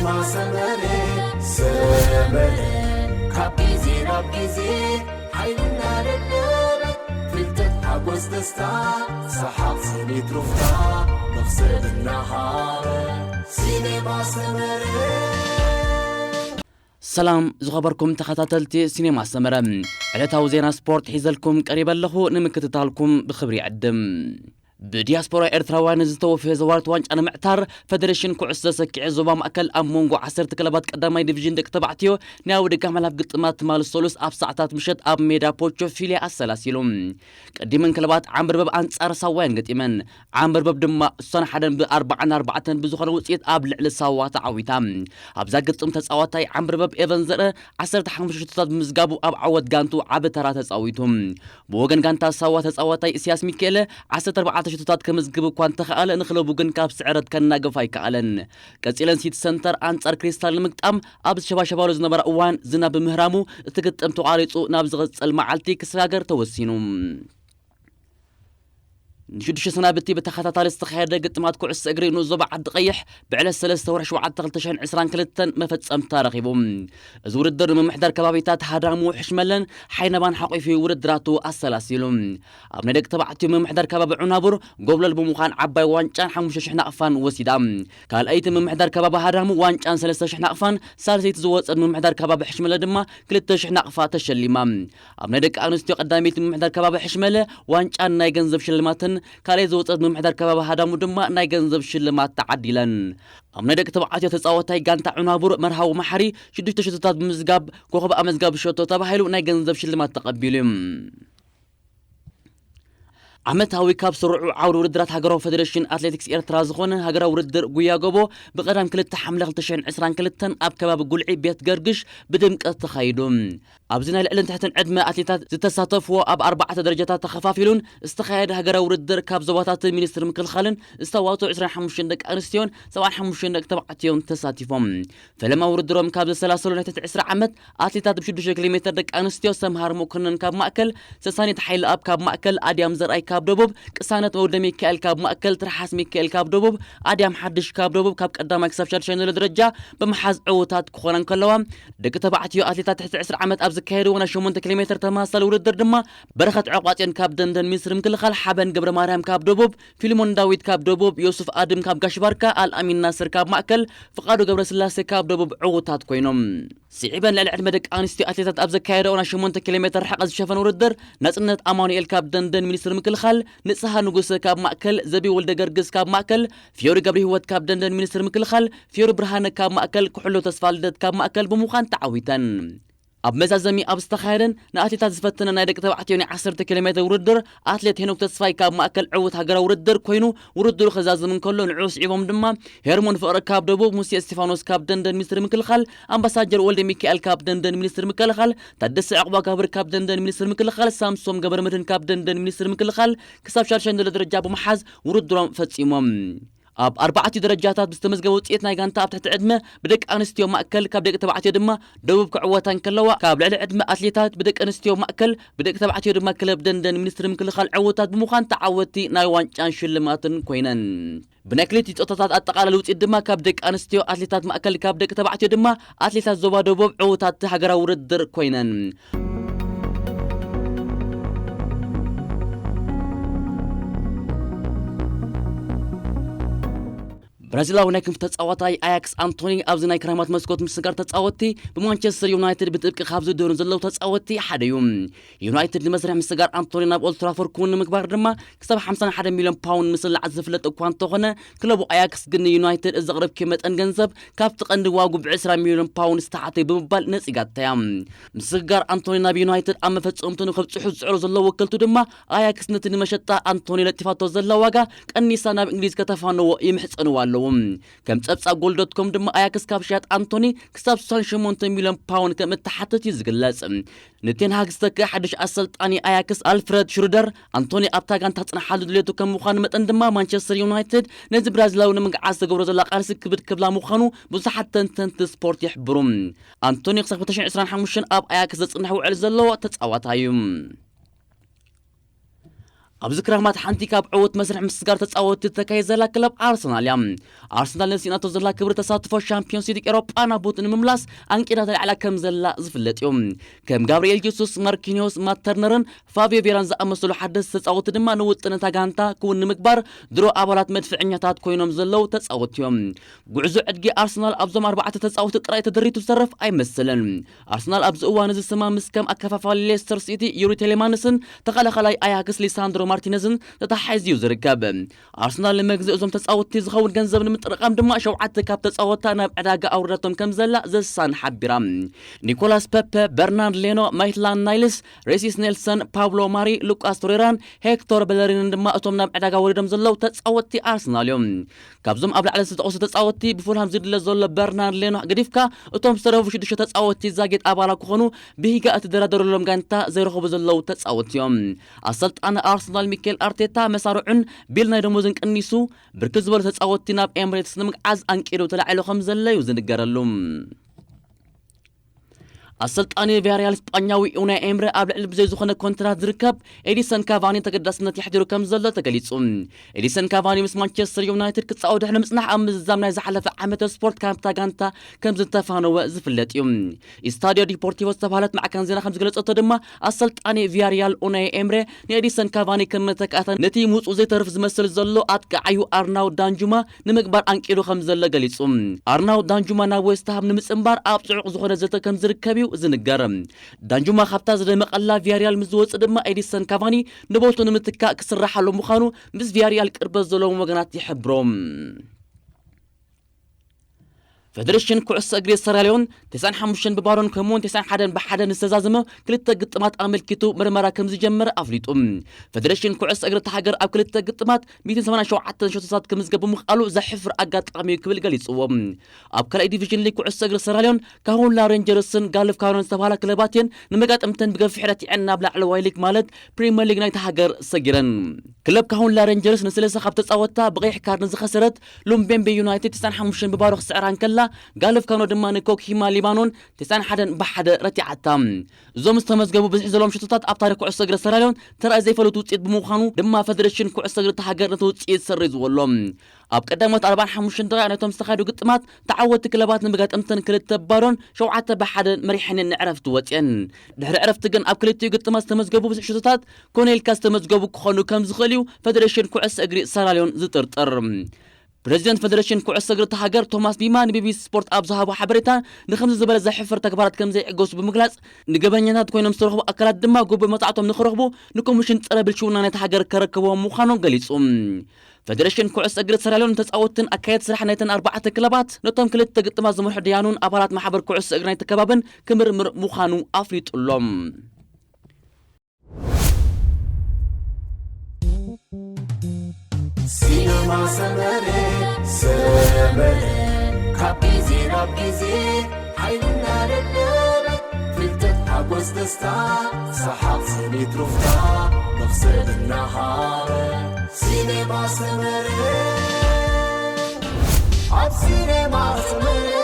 ሰመረ ሰመረ ካብ ግዜ ናብ ግዜ ሓይልና ደደበ ፍልጠት ሓጎስ ደስታ ሰሓቕ ስኒት ሩፍታ መኽሰብ እናሃረ ሲኔማ ሰመረ። ሰላም ዝኸበርኩም ተኸታተልቲ ሲኔማ ሰመረ፣ ዕለታዊ ዜና ስፖርት ሒዘልኩም ቀሪበ ኣለኹ። ንምክትታልኩም ብኽብሪ ይዕድም። ብዲያስፖራ ኤርትራውያን ዝተወፍየ ዘዋርት ዋንጫ ንምዕታር ፈደሬሽን ኩዕሶ ሰኪዐ ዞባ ማእከል ኣብ መንጎ ዓሰርተ ክለባት ቀዳማይ ዲቪዥን ደቂ ተባዕትዮ ናይ ውድድር ምሕላፍ ግጥማት ትማሊ ሰሉስ ኣብ ሰዓታት ምሸት ኣብ ሜዳ ፖቾ ፊልያ ኣሰላሲሉ። ቀዲመን ክለባት ዓምበርበብ ኣንጻር ሳዋያን ገጢመን። ዓምበርበብ ድማ እሷን ሓደን ብኣርባዓን ኣርባዕተን ብዝኾነ ውጽኢት ኣብ ልዕሊ ሳዋ ተዓዊታ። ኣብዛ ግጥም ተጻዋታይ ዓምበርበብ ኤቨን ዘርአ ዓሰርተ ሓሙሽተ ሽቶታት ብምዝጋቡ ኣብ ዓወት ጋንቱ ዓቢ ተራ ተጻዊቱ። ብወገን ጋንታ ሳዋ ተጻዋታይ እስያስ ሚካኤለ ዓሰርተ ኣርባዕተ ሽቶታት ከምዝግብ እኳ እንተኸኣለ ንክለቡ ግን ካብ ስዕረት ከናግፍ ኣይከኣለን። ቀጺለን ሲቲ ሰንተር ኣንጻር ክሪስታል ንምግጣም ኣብ ዝሸባሸባሉ ዝነበራ እዋን ዝናብ ብምህራሙ እቲ ግጥም ተቋሪጹ ናብ ዝቕጽል መዓልቲ ክሰጋገር ተወሲኑ። ንሽዱሽተ ሰናብቲ ብተኸታታሊ ዝተኻየደ ግጥማት ኩዕሶ እግሪ ንኡስ ዞባ ዓዲ ቀይሕ ብዕለት ሰለስተ ወርሒ ሸውዓተ ክልተ ሽሕን ዕስራን ክልተን መፈጸምታ ረኺቡ። እዚ ውድድር ንምምሕዳር ከባቢታት ሃዳሙ፣ ሕሽመለን ሓይነባን ሓቂፉ ውድድራቱ ኣሰላሲሉ። ኣብ ናይ ደቂ ተባዕትዮ ምምሕዳር ከባቢ ዑናቡር ጎብለል ብምዃን ዓባይ ዋንጫን ሓሙሽተ ሽሕ ናቕፋን ወሲዳ። ካልኣይቲ ምምሕዳር ከባቢ ሃዳሙ ዋንጫን ሰለስተ ሽሕ ናቕፋን፣ ሳልሰይቲ ዝወጸት ምምሕዳር ከባቢ ሕሽመለ ድማ ክልተ ሽሕ ናቕፋ ተሸሊማ። ኣብ ናይ ደቂ ኣንስትዮ ቀዳመይቲ ምምሕዳር ከባቢ ሕሽመለ ዋንጫን ናይ ገንዘብ ሽልማትን ካልኣይ ዝወጸት ምምሕዳር ከባቢ ሃዳሙ ድማ ናይ ገንዘብ ሽልማት ተዓዲለን። ኣብ ናይ ደቂ ተባዕትዮ ተጻዋታይ ጋንታ ዑናቡር መርሃዊ መሓሪ ሽዱሽተ ሽቶታት ብምዝጋብ ኮኸብ ኣመዝጋቢ ሸቶ ተባሂሉ ናይ ገንዘብ ሽልማት ተቐቢሉ እዩ። ዓመታዊ ካብ ስሩዑ ዓውዲ ውድድራት ሃገራዊ ፈደሬሽን ኣትሌቲክስ ኤርትራ ዝኾነ ሃገራዊ ውድድር ጉያ ጎቦ ብቐዳም ክልተ ሓምለ ክልተ ሽሕን ዕስራን ክልተን ኣብ ከባቢ ጉልዒ ቤት ገርግሽ ብድምቀት ተኻይዱ። ኣብዚ ናይ ልዕልን ትሕትን ዕድመ ኣትሌታት ዝተሳተፍዎ ኣብ ኣርባዕተ ደረጃታት ተኸፋፊሉን ዝተኻየደ ሃገራዊ ውድድር ካብ ዞባታትን ሚኒስትሪ ምክልኻልን ዝተዋፅኡ ዕስራን ሓሙሽተን ደቂ ኣንስትዮን ሰብዓን ሓሙሽተን ደቂ ተባዕትዮን ተሳቲፎም። ፈለማ ውድድሮም ካብ ዘሰላሰሉ ናይ ትሕቲ ዕስራ ዓመት ኣትሌታት ብ ሽዱሽተ ኪሎ ሜትር ደቂ ኣንስትዮ ሰምሃር መኮነን ካብ ማእከል፣ ሰሳኒት ሓይለኣብ ካብ ማእከል፣ ኣድያም ዘርኣይ ካብ ደቡብ፣ ቅሳነት ወልደ ሚካኤል ካብ ማእከል፣ ትርሓስ ሚካኤል ካብ ደቡብ፣ ኣድያም ሓድሽ ካብ ደቡብ ካብ ቀዳማይ ክሳብ ሻድሻይ ዘሎ ደረጃ ብምሓዝ ዕዉታት ክኾና እንከለዋ፣ ደቂ ተባዕትዮ ኣትሌታት ትሕቲ ዕስራ ዓመት ኣብ ዝካየድዎ ናይ ሸሞንተ ኪሎ ሜትር ተመሳሳሊ ውድድር ድማ በረኸት ዕቋጽዮን ካብ ደንደን ሚኒስትሪ ምክልኻል፣ ሓበን ገብረ ማርያም ካብ ደቡብ፣ ፊልሞን ዳዊት ካብ ደቡብ፣ ዮሱፍ ኣድም ካብ ጋሽ ባርካ፣ ኣልኣሚን ናስር ካብ ማእከል፣ ፍቓዱ ገብረስላሴ ካብ ደቡብ ዕዉታት ኮይኖም። ስዒበን ልዕሊ ዕድመ ደቂ ኣንስትዮ ኣትሌታት ኣብ ዘካየደኦ ናይ ሸሞንተ ኪሎ ሜትር ርሕቀት ዝሸፈነ ውድድር ናጽነት ኣማኑኤል ካብ ደንደን ሚኒስትሪ ምክልኻል፣ ንጽሃ ንጉሰ ካብ ማእከል፣ ዘቢ ወልደ ገርግስ ካብ ማእከል፣ ፊዮሪ ገብረ ህይወት ካብ ደንደን ሚኒስትሪ ምክልኻል፣ ፊዮሪ ብርሃነ ካብ ማእከል፣ ክሕሎ ተስፋ ልደት ካብ ማእከል ብምዃን ተዓዊተን። ኣብ መዛዘሚ ኣብ ዝተኻየደን ንኣትሌታት ዝፈተነ ናይ ደቂ ተባዕትዮ ናይ ዓሰርተ ኪሎ ሜትር ውድድር ኣትሌት ሄኖክ ተስፋይ ካብ ማእከል ዕዉት ሃገራዊ ውድድር ኮይኑ ውድድሩ ከዛዝም እንከሎ ንዕኡ ስዒቦም ድማ ሄርሞን ፍቕረ ካብ ደቡብ፣ ሙሴ እስቲፋኖስ ካብ ደንደን ሚኒስትሪ ምክልኻል፣ ኣምባሳጀር ወልደ ሚካኤል ካብ ደንደን ሚኒስትሪ ምክልኻል፣ ታደሰ ዕቑባ ጋብር ካብ ደንደን ሚኒስትሪ ምክልኻል፣ ሳምሶም ገብረ መድህን ካብ ደንደን ሚኒስትሪ ምክልኻል ክሳብ ሻድሻይ ዘሎ ደረጃ ብምሓዝ ውድድሮም ፈጺሞም። ኣብ ኣርባዕቲኡ ደረጃታት ብዝተመዝገበ ውፅኢት ናይ ጋንታ ኣብ ትሕቲ ዕድመ ብደቂ ኣንስትዮ ማእከል ካብ ደቂ ተባዕትዮ ድማ ደቡብ ክዕወታ እንከለዋ ካብ ልዕሊ ዕድመ ኣትሌታት ብደቂ ኣንስትዮ ማእከል ብደቂ ተባዕትዮ ድማ ክለብ ደንደን ሚኒስትሪ ምክልኻል ዕዉታት ብምዃን ተዓወትቲ ናይ ዋንጫን ሽልማትን ኮይነን። ብናይ ክልቲኡ ፆታታት ኣጠቓላሊ ውፅኢት ድማ ካብ ደቂ ኣንስትዮ ኣትሌታት ማእከል ካብ ደቂ ተባዕትዮ ድማ ኣትሌታት ዞባ ደቡብ ዕዉታት ሃገራዊ ውድድር ኮይነን። ብራዚላዊ ናይ ክንፊ ተጻዋታይ ኣያክስ ኣንቶኒ ኣብዚ ናይ ክራማት መስኮት ምስጋር ተጻወትቲ ብማንቸስተር ዩናይትድ ብጥብቂ ካብ ዝድህኑ ዘለዉ ተጻወትቲ ሓደ እዩ። ዩናይትድ ንመስርሕ ምስጋር ኣንቶኒ ናብ ኦልትራፎርድ ክውን ንምግባር ድማ ክሳብ ሓምሳን ሓደን ሚልዮን ፓውንድ ምስላዕ ዝፍለጥ እኳ እንተኾነ ክለቡ ኣያክስ ግን ንዩናይትድ እዚ ኣቕረብኪ መጠን ገንዘብ ካብቲ ቀንዲ ዋጉ ብ ዕስራ ሚልዮን ፓውንድ ዝተሓተ እዩ ብምባል ነጺጋታ እያ። ምስግጋር ኣንቶኒ ናብ ዩናይትድ ኣብ መፈጸምቱ ንክብጽሑ ዝጽዕሩ ዘለዉ ወከልቱ ድማ ኣያክስ ነቲ ንመሸጣ ኣንቶኒ ለጢፋቶ ዘላ ዋጋ ቀኒሳ ናብ እንግሊዝ ከተፋንዎ ይምሕጸንዎ ኣለዉ። ከም ጸብጻብ ጎል ዶት ኮም ድማ ኣያክስ ካብ ሽያጥ ኣንቶኒ ክሳብ ስሳን ሸሞንተ ሚልዮን ፓውንድ ከም እትሓትት እዩ ዝግለጽ። ንቴንሃግ ዝተክእ ሓድሽ ኣሰልጣኒ ኣያክስ ኣልፍረድ ሽሩደር ኣንቶኒ ኣብታ ጋንታ ክጽንሓሉ ድሌቱ ከም ምዃኑ መጠን ድማ ማንቸስተር ዩናይትድ ነዚ ብራዚላዊ ንምግዓዝ ዝገብሮ ዘላ ቃልሲ ክብድ ክብላ ምዃኑ ብዙሓት ተንተንቲ ስፖርት ይሕብሩ። ኣንቶኒ ክሳብ ክልተ ሽሕን ዕስራን ሓሙሽተን ኣብ ኣያክስ ዘጽንሕ ውዕል ዘለዎ ተጻዋታይ እዩ። ኣብዚ ክራማት ሓንቲ ካብ ዕውት መስርሕ ምስጋር ተጻወትቲ ተካይ ዘላ ክለብ ኣርሰናል እያ። ኣርሰናል ነዚ ናቶ ዘላ ክብሪ ተሳትፎ ሻምፒዮንስ ሊግ ኤሮጳ ናብ ቦትኡ ንምምላስ ኣንቂዳ ተላዕላ ከም ዘላ ዝፍለጥ እዩ። ከም ጋብርኤል ጀሱስ፣ ማርኪኒዮስ፣ ማት ተርነርን ፋቢዮ ቬራን ዝኣመሰሉ ሓደስቲ ተጻወትቲ ድማ ንውጥን እታ ጋንታ ክውን ንምግባር ድሮ ኣባላት መድፍዕኛታት ኮይኖም ዘለዉ ተጻወትቲ እዮም። ጉዕዞ ዕድጊ ኣርሰናል ኣብዞም ኣርባዕተ ተጻወትቲ ጥራይ ተደሪቱ ዝተረፍ ኣይመስልን። ኣርሰናል ኣብዚ እዋን እዚ ስማ ምስ ከም ኣከፋፋሊ ሌስተር ሲቲ ዩሪ ቴሌማንስን ተኸላኸላይ ኣያክስ ሊሳንድሮ ማርቲነዝን ተተሓሒዙ እዩ ዝርከብ። ኣርሰናል ንመግዚ እዞም ተጻወትቲ ዝኸውን ገንዘብ ንምጥርቃም ድማ ሸውዓተ ካብ ተጻወታ ናብ ዕዳጋ ኣውርዳቶም ከም ዘላ ዘሳን ሓቢራ። ኒኮላስ ፐፐ፣ በርናርድ ሌኖ፣ ማይትላን ናይልስ፣ ሬሲስ ኔልሰን፣ ፓብሎ ማሪ፣ ሉቃስ ቶሬራን ሄክቶር በለሪንን ድማ እቶም ናብ ዕዳጋ ወሪዶም ዘለዉ ተጻወትቲ ኣርሰናል እዮም። ካብዞም ኣብ ላዕሊ ዝተጠቕሱ ተጻወትቲ ብፉልሃም ዝድለ ዘሎ በርናርድ ሌኖ ገዲፍካ እቶም ዝተረፉ ሽዱሽተ ተጻወትቲ ዛጌት ኣባላ ክኾኑ ብሂጋ እትደራደረሎም ጋንታ ዘይረኸቡ ዘለዉ ተጻወትቲ እዮም። ኣሰልጣኒ ኣርሰናል ሚኬል ኣርቴታ መሳርዑን ቢል ናይ ደሞዝን ቀኒሱ ብርክት ዝበሉ ተጻወትቲ ናብ ኤምሬትስ ንምግዓዝ ኣንቂዱ ተላዒሉ ከም ዘሎ እዩ ዝንገረሉ። ኣሰልጣኒ ቪያሪያል ስጳኛዊ ኡናይ ኤምረ ኣብ ልዕሊ ብዘይ ዝኾነ ኮንትራት ዝርከብ ኤዲሰን ካቫኒ ተገዳስነት የሕዲሩ ከም ዘሎ ተገሊጹ። ኤዲሰን ካቫኒ ምስ ማንቸስተር ዩናይትድ ክጻወት ድሕሪ ምጽናሕ ኣብ ምዝዛም ናይ ዝሓለፈ ዓመተ ስፖርት ካብታ ጋንታ ከም ዝተፋነወ ዝፍለጥ እዩ። ኢስታዲዮ ዲፖርቲቮ ዝተባህለት ማዕከን ዜና ከም ዝገለጸቶ ድማ ኣሰልጣኒ ቪያሪያል ኡናይ ኤምረ ንኤዲሰን ካቫኒ ከም መተካእታ ነቲ ምውጽኡ ዘይተርፍ ዝመስል ዘሎ ኣጥቃዓዩ ኣርናው ዳንጁማ ንምግባር ኣንቂዱ ከም ዘሎ ገሊጹ። ኣርናው ዳንጁማ ናብ ዌስትሃም ንምጽንባር ኣብ ጽዑቕ ዝኾነ ዘተ ከም ዝርከብ እዩ ዝንገር። ዳንጁማ ካብታ ዝደመቐላ ቪያሪያል ምስ ዝወጽእ ድማ ኤዲሰን ካቫኒ ንቦቱ ንምትካእ ክስራሓሉ ምዃኑ ምስ ቪያሪያል ቅርበት ዘለዎም ወገናት ይሕብሩ። ፌደሬሽን ኩዕሶ እግሪ ሰራልዮን ተስዓን ሓሙሽተን ብባዶን ከምኡውን ተስዓን ሓደን ብሓደን ዝተዛዘመ ክልተ ግጥማት ኣመልኪቱ ምርመራ ከም ዝጀመረ ኣፍሊጡ። ፌደሬሽን ኩዕሶ እግሪ እታ ሃገር ኣብ ክልተ ግጥማት ሚእትን ሰማንያን ሸውዓተን ሸቶታት ክምዝገብ ብምኽኣሉ ዘሕፍር ኣጋጣሚ እዩ ክብል ገሊጽዎ። ኣብ ካልኣይ ዲቪዥን ሊግ ኩዕሶ እግሪ ሰራልዮን ካሁላ ሬንጀርስን ጋልፍ ካውረን ዝተባህላ ክለባት እየን ንመጋጥምተን ብገፊሕ ረቲዐን ናብ ላዕለዋይ ሊግ ማለት ፕሪምየር ሊግ ናይታ ሃገር ሰጊረን። ክለብ ካሁላ ሬንጀርስ ንሰለስተ ካብ ተጻወትታ ብቐይሕ ካርድ ንዝኸሰረት ሉምቤምቤ ዩናይትድ ተስዓን ሓሙሽተን ብባዶ ክስዕራ እንከላ፣ ጋልፍ ካኖ ድማ ንኮክሂማ ሊባኖን ተስዓን ሓደን ብሓደ ረቲዓታ። እዞም ዝተመዝገቡ ብዝሒ ዘለዎም ሽቶታት ኣብ ታሪኽ ኩዕሶ እግሪ ሰራልዮን ተራእዩ ዘይፈልጥ ውጽኢት ብምዃኑ ድማ ፌደሬሽን ኩዕሶ እግሪ እታ ሃገር ነቲ ውጽኢት ሰሪዝዎ ኣሎ። ኣብ ቀዳሞት ኣርባዓን ሓሙሽተን ደቂቕ ናይቶም ዝተኻየዱ ግጥማት ተዓወትቲ ክለባት ንመጋጥምተን ክልተ ብባዶን ሸውዓተ ብሓደን መሪሐን ንዕረፍቲ ወጽየን። ድሕሪ ዕረፍቲ ግን ኣብ ክልቲኡ ግጥማት ዝተመዝገቡ ብዝሒ ሽቶታት ኮነ ኢልካ ዝተመዝገቡ ክኾኑ ከም ዝኽእል እዩ ፌደሬሽን ኩዕሶ እግሪ ሰራልዮን ዝጥርጥር። ፕሬዚደንት ፌደሬሽን ኩዕሶ እግሪ እታ ሃገር ቶማስ ቢማ ንቢቢሲ ስፖርት ኣብ ዝሃቦ ሓበሬታ ንከምዚ ዝበለ ዘሕፍር ተግባራት ከም ዘይዕገሱ ብምግላጽ ንገበኛታት ኮይኖም ዝተረኽቡ ኣካላት ድማ ግቡእ መቕጻዕቶም ንኽረኽቡ ንኮሚሽን ጸረ ብልሽውና ናይታ ሃገር ከረከቦም ምዃኖም ገሊጹ። ፌደሬሽን ኩዕሶ እግሪ ሰራልዮን ተጻወትን ኣካየድ ስራሕ ናይተን ኣርባዕተ ክለባት ነቶም ክልተ ግጥማት ዝመርሑ ደያኑን ኣባላት ማሕበር ኩዕሶ እግሪ ናይቲ ከባብን ክምርምር ምዃኑ ኣፍሊጡ ኣሎ። ሲነማ ሰመረ ሰመረ ካብ ግዜ ናብ ግዜ ሓይልና ደደበ ፍልጠት ሓጎስ ደስታ ሰሓቕ ስኒት ሩፍታ መኽሰብ እናሃበ ሲነማ ሰመረ ኣብ ሲነማ ሰመረ